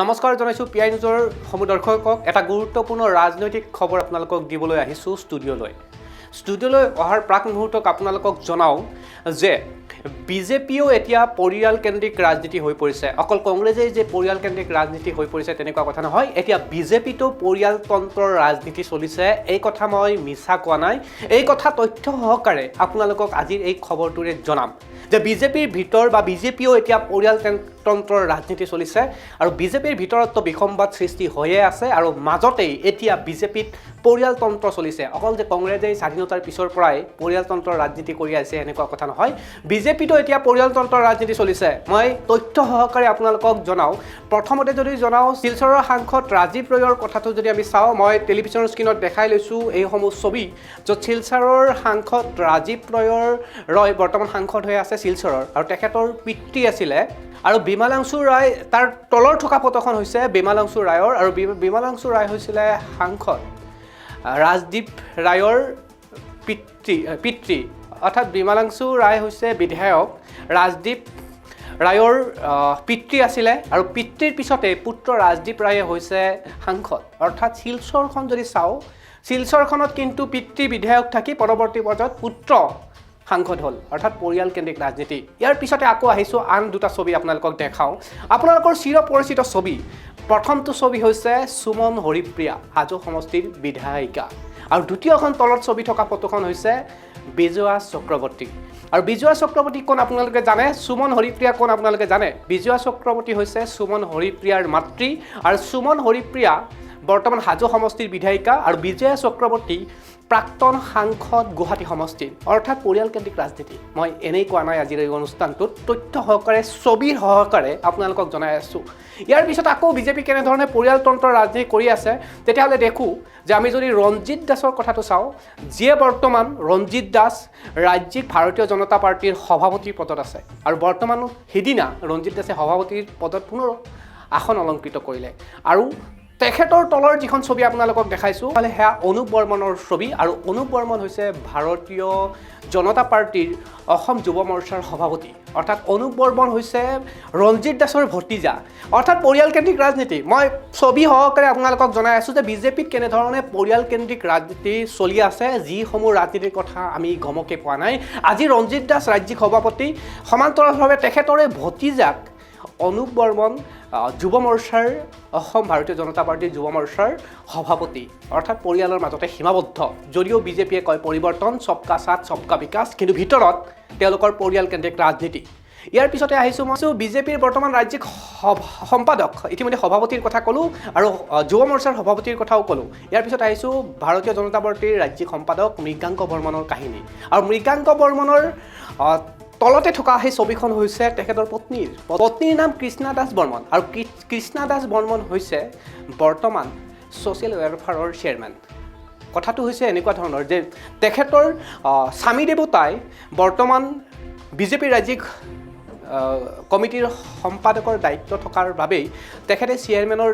নমস্কাৰ জনাইছোঁ পি আই নিউজৰ সমূহ দৰ্শকক। এটা গুৰুত্বপূৰ্ণ ৰাজনৈতিক খবৰ আপোনালোকক দিবলৈ আহিছোঁ ষ্টুডিঅ'লৈ। ষ্টুডিঅ'লৈ অহাৰ প্ৰাক মুহূৰ্তক আপোনালোকক জনাওঁ যে বিজেপিও এতিয়া পৰিয়ালকেন্দ্ৰিক ৰাজনীতি হৈ পৰিছে। অকল কংগ্ৰেছেই যে পৰিয়ালকেন্দ্ৰিক ৰাজনীতি হৈ পৰিছে, তেনেকুৱা কথা নহয়। এতিয়া বিজেপিতো পৰিয়ালতন্ত্ৰৰ ৰাজনীতি চলিছে। এই কথা মই মিছা কোৱা নাই। এই কথা তথ্য সহকাৰে আপোনালোকক আজিৰ এই খবৰটোৰে জনাম যে বিজেপিৰ ভিতৰ বা বিজেপিও এতিয়া পৰিয়ালতন্ত্ৰৰ ৰাজনীতি চলিছে আৰু বিজেপিৰ ভিতৰততো বিসম্বাদ সৃষ্টি হৈয়ে আছে আৰু মাজতেই এতিয়া বিজেপিত পৰিয়ালতন্ত্ৰ চলিছে। অকল যে কংগ্ৰেছেই স্বাধীনতাৰ পিছৰ পৰাই পৰিয়ালতন্ত্ৰৰ ৰাজনীতি কৰি আছে, এনেকুৱা কথা নহয়। বিজেপিতো এতিয়া পৰিয়ালতন্ত্ৰৰ ৰাজনীতি চলিছে। মই তথ্য সহকাৰে আপোনালোকক জনাওঁ। প্ৰথমতে যদি জনাওঁ, শিলচৰৰ সাংসদ ৰাজীৱ ৰয়ৰ কথাটো যদি আমি চাওঁ, মই টেলিভিশ্যনৰ স্ক্ৰীণত দেখাই লৈছোঁ এইসমূহ ছবি, য'ত শিলচৰৰ সাংসদ ৰাজীৱ ৰয় বৰ্তমান সাংসদ হৈ আছে শিলচৰৰ আৰু তেখেতৰ পিতৃ আছিলে আৰু বিমলাংশু ৰায়। তাৰ তলৰ থকা ফটোখন হৈছে বিমলাংশু ৰায়ৰ আৰু বিমলাংশু ৰায় হৈছিলে সাংসদ ৰাজদীপ ৰায়ৰ পিতৃ। অৰ্থাৎ বিমলাংশু ৰায় হৈছে বিধায়ক ৰাজদীপ ৰায়ৰ পিতৃ আছিলে আৰু পিতৃৰ পিছতে পুত্ৰ ৰাজদীপ ৰায়ে হৈছে সাংসদ। অৰ্থাৎ শিলচৰখন যদি চাওঁ, শিলচৰখনত কিন্তু পিতৃ বিধায়ক থাকি পৰৱৰ্তী পৰ্যায়ত পুত্ৰ সাংসদ হ'ল। অৰ্থাৎ পৰিয়ালকেন্দ্ৰিক ৰাজনীতি। ইয়াৰ পিছতে আকৌ আহিছোঁ, আন দুটা ছবি আপোনালোকক দেখাওঁ, আপোনালোকৰ চিৰ পৰিচিত ছবি। প্ৰথমটো ছবি হৈছে সুমন হৰিপ্ৰিয়া, হাজো সমষ্টিৰ বিধায়িকা আৰু দ্বিতীয়খন তলত ছবি থকা ফটোখন হৈছে বিজয়া চক্ৰৱৰ্তী। আৰু বিজয়া চক্ৰৱৰ্তী কোন আপোনালোকে জানে, সুমন হৰিপ্ৰিয়া কোন আপোনালোকে জানে। বিজয়া চক্ৰৱৰ্তী হৈছে সুমন হৰিপ্ৰিয়াৰ মাতৃ আৰু সুমন হৰিপ্ৰিয়া বৰ্তমান হাজো সমষ্টিৰ বিধায়িকা আৰু বিজয়া চক্ৰৱৰ্তী প্ৰাক্তন সাংসদ গুৱাহাটী সমষ্টিৰ। অৰ্থাৎ পৰিয়ালকেন্দ্ৰিক ৰাজনীতি মই এনেই কোৱা নাই। আজিৰ এই অনুষ্ঠানটোত তথ্য সহকাৰে, ছবিৰ সহকাৰে আপোনালোকক জনাই আছোঁ। ইয়াৰ পিছত আকৌ বিজেপি কেনেধৰণে পৰিয়ালতন্ত্ৰৰ ৰাজনীতি কৰি আছে, তেতিয়াহ'লে দেখোঁ যে আমি যদি ৰঞ্জিত দাসৰ কথাটো চাওঁ, যিয়ে বৰ্তমান ৰঞ্জিত দাস ৰাজ্যিক ভাৰতীয় জনতা পাৰ্টীৰ সভাপতিৰ পদত আছে আৰু বৰ্তমান সিদিনা ৰঞ্জিত দাসে সভাপতিৰ পদত পুনৰ আসন অলংকৃত কৰিলে। আৰু তেখেতৰ তলৰ যিখন ছবি আপোনালোকক দেখাইছোঁ, হ'লে সেয়া অনুপ বৰ্মনৰ ছবি আৰু অনুপ বৰ্মন হৈছে ভাৰতীয় জনতা পাৰ্টীৰ অসম যুৱ মৰ্চাৰ সভাপতি। অৰ্থাৎ অনুপ বৰ্মন হৈছে ৰঞ্জিত দাসৰ ভতিজা। অৰ্থাৎ পৰিয়ালকেন্দ্ৰিক ৰাজনীতি। মই ছবি সহকাৰে আপোনালোকক জনাই আছোঁ যে বিজেপিত কেনেধৰণে পৰিয়ালকেন্দ্ৰিক ৰাজনীতি চলি আছে, যিসমূহ ৰাজনীতিৰ কথা আমি গমকে পোৱা নাই। আজি ৰঞ্জিত দাস ৰাজ্যিক সভাপতি, সমান্তৰালভাৱে তেখেতৰে ভতিজাক অনুপ বৰ্মন যুৱ মৰ্চাৰ, অসম ভাৰতীয় জনতা পাৰ্টীৰ যুৱ মৰ্চাৰ সভাপতি। অৰ্থাৎ পৰিয়ালৰ মাজতে সীমাবদ্ধ। যদিও বিজেপিয়ে কয় পৰিৱৰ্তন, সবকা সাথ, সবকা বিকাশ, কিন্তু ভিতৰত তেওঁলোকৰ পৰিয়ালকেন্দ্ৰিক ৰাজনীতি। ইয়াৰ পিছতে আহিছোঁ মই বিজেপিৰ বৰ্তমান ৰাজ্যিক সম্পাদক, ইতিমধ্যে সভাপতিৰ কথা ক'লোঁ আৰু যুৱ মৰ্চাৰ সভাপতিৰ কথাও ক'লোঁ। ইয়াৰ পিছত আহিছোঁ ভাৰতীয় জনতা পাৰ্টীৰ ৰাজ্যিক সম্পাদক মৃগাংক বৰ্মনৰ কাহিনী। আৰু মৃগাংক বৰ্মনৰ তলতে থকা সেই ছবিখন হৈছে তেখেতৰ পত্নীৰ। পত্নীৰ নাম কৃষ্ণা দাস বৰ্মন আৰু কৃষ্ণা দাস বৰ্মন হৈছে বৰ্তমান ছ'চিয়েল ৱেলফেয়াৰৰ চেয়াৰমেন। কথাটো হৈছে এনেকুৱা ধৰণৰ যে তেখেতৰ স্বামী দেৱতাই বৰ্তমান বিজেপিৰ ৰাজ্যিক কমিটিৰ সম্পাদকৰ দায়িত্ব থকাৰ বাবেই তেখেতে চেয়াৰমেনৰ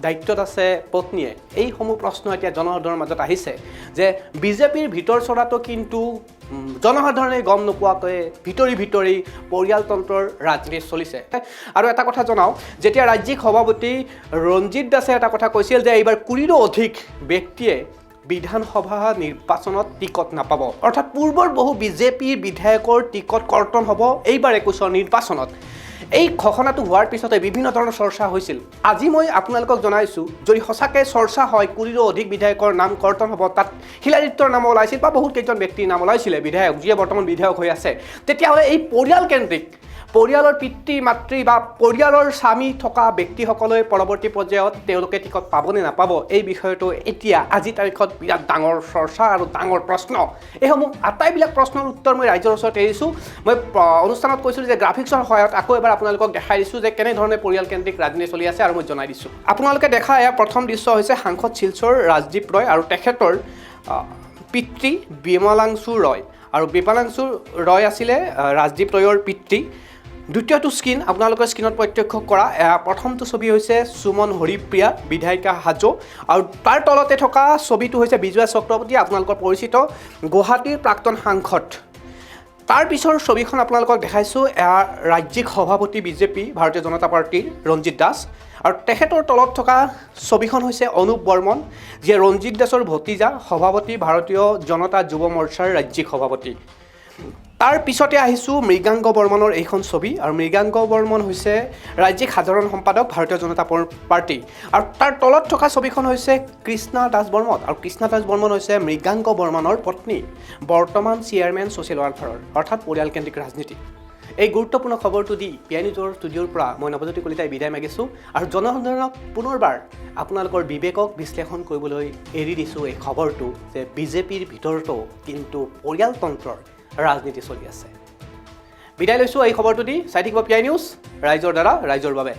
দায়িত্বত আছে, পত্নীয়ে। এইসমূহ প্ৰশ্ন এতিয়া জনসাধাৰণৰ মাজত আহিছে যে বিজেপিৰ ভিতৰ চৰাটো কিন্তু জনসাধাৰণে গম নোপোৱাকৈ ভিতৰি ভিতৰি পৰিয়ালতন্ত্ৰৰ ৰাজনীতি চলিছে। আৰু এটা কথা জনাওঁ, যেতিয়া ৰাজ্যিক সভাপতি ৰঞ্জিত দাসে এটা কথা কৈছিল যে এইবাৰ 20ৰো অধিক ব্যক্তিয়ে বিধানসভা নিৰ্বাচনত টিকট নাপাব, অৰ্থাৎ পূৰ্বৰ বহু বিজেপিৰ বিধায়কৰ টিকট কৰ্তন হ'ব এইবাৰ 21ৰ নিৰ্বাচনত, এই ঘোষণাটো হোৱাৰ পিছতে বিভিন্ন ধৰণৰ চৰ্চা হৈছিল। আজি মই আপোনালোকক জনাইছোঁ, যদি সঁচাকৈ চৰ্চা হয় 20ৰো অধিক বিধায়কৰ নাম কৰ্তন হ'ব, তাত শিলাদিত্যৰ নামো ওলাইছিল বা বহুত কেইজন ব্যক্তিৰ নাম ওলাইছিলে বিধায়ক, যিয়ে বৰ্তমান বিধায়ক হৈ আছে, তেতিয়াহ'লে এই পৰিয়ালকেন্দ্ৰিক, পৰিয়ালৰ পিতৃ মাতৃ বা পৰিয়ালৰ স্বামী থকা ব্যক্তিসকলে পৰৱৰ্তী পৰ্যায়ত তেওঁলোকে টিকট পাবনে নাপাব, এই বিষয়টো এতিয়া আজিৰ তাৰিখত বিৰাট ডাঙৰ চৰ্চা আৰু ডাঙৰ প্ৰশ্ন। এইসমূহ আটাইবিলাক প্ৰশ্নৰ উত্তৰ মই ৰাইজৰ ওচৰত এৰিছোঁ। মই অনুষ্ঠানত কৈছিলোঁ যে গ্ৰাফিক্সৰ সহায়ত আকৌ এবাৰ আপোনালোকক দেখাই দিছোঁ যে কেনেধৰণে পৰিয়ালকেন্দ্ৰিক ৰাজনীতি চলি আছে আৰু মই জনাই দিছোঁ। আপোনালোকে দেখা এয়া প্ৰথম দৃশ্য হৈছে সাংসদ শিলচৰ ৰাজদীপ ৰয় আৰু তেখেতৰ পিতৃ বিমলাংশু ৰয় আৰু বিমলাংশু ৰয় আছিলে ৰাজদীপ ৰয়ৰ পিতৃ। দ্বিতীয়টো স্ক্ৰীণ আপোনালোকৰ স্ক্ৰীণত প্ৰত্যক্ষ কৰা প্ৰথমটো ছবি হৈছে সুমন হৰিপ্ৰিয়া, বিধায়িকা হাজো আৰু তাৰ তলতে থকা ছবিটো হৈছে বিজয়া চক্ৰৱৰ্তী, আপোনালোকৰ পৰিচিত গুৱাহাটীৰ প্ৰাক্তন সাংসদ। তাৰ পিছৰ ছবিখন আপোনালোকক দেখাইছোঁ। এয়া ৰাজ্যিক সভাপতি বিজেপি, ভাৰতীয় জনতা পাৰ্টীৰ ৰঞ্জিত দাস আৰু তেখেতৰ তলত থকা ছবিখন হৈছে অনুপ বৰ্মন, যিয়ে ৰঞ্জিত দাসৰ ভতিজা, সভাপতি, ভাৰতীয় জনতা যুৱ মৰ্চাৰ ৰাজ্যিক সভাপতি। তাৰ পিছতে আহিছোঁ মৃগাংগ বৰ্মনৰ এইখন ছবি আৰু মৃগাংগ বৰ্মন হৈছে ৰাজ্যিক সাধাৰণ সম্পাদক, ভাৰতীয় জনতা পাৰ্টী। আৰু তাৰ তলত থকা ছবিখন হৈছে কৃষ্ণা দাস বৰ্মন আৰু কৃষ্ণা দাস বৰ্মন হৈছে মৃগাংক বৰ্মনৰ পত্নী, বৰ্তমান চেয়াৰমেন ছ'চিয়েল ৱেলফেয়াৰৰ। অৰ্থাৎ পৰিয়ালকেন্দ্ৰিক ৰাজনীতি। এই গুৰুত্বপূৰ্ণ খবৰটো দি পি আই নিউজৰ ষ্টুডিঅ'ৰ পৰা মই নৱজ্যোতি কলিতাই বিদায় মাগিছোঁ আৰু জনসাধাৰণক পুনৰবাৰ আপোনালোকৰ বিবেকক বিশ্লেষণ কৰিবলৈ এৰি দিছোঁ এই খবৰটো যে বিজেপিৰ ভিতৰতো কিন্তু পৰিয়ালতন্ত্ৰৰ ৰাজনীতি চলি আছে। বিদায় লৈছোঁ এই খবৰটো দি। চাই থাকিব পি আই নিউজ, ৰাইজৰ দ্বাৰা ৰাইজৰ বাবে।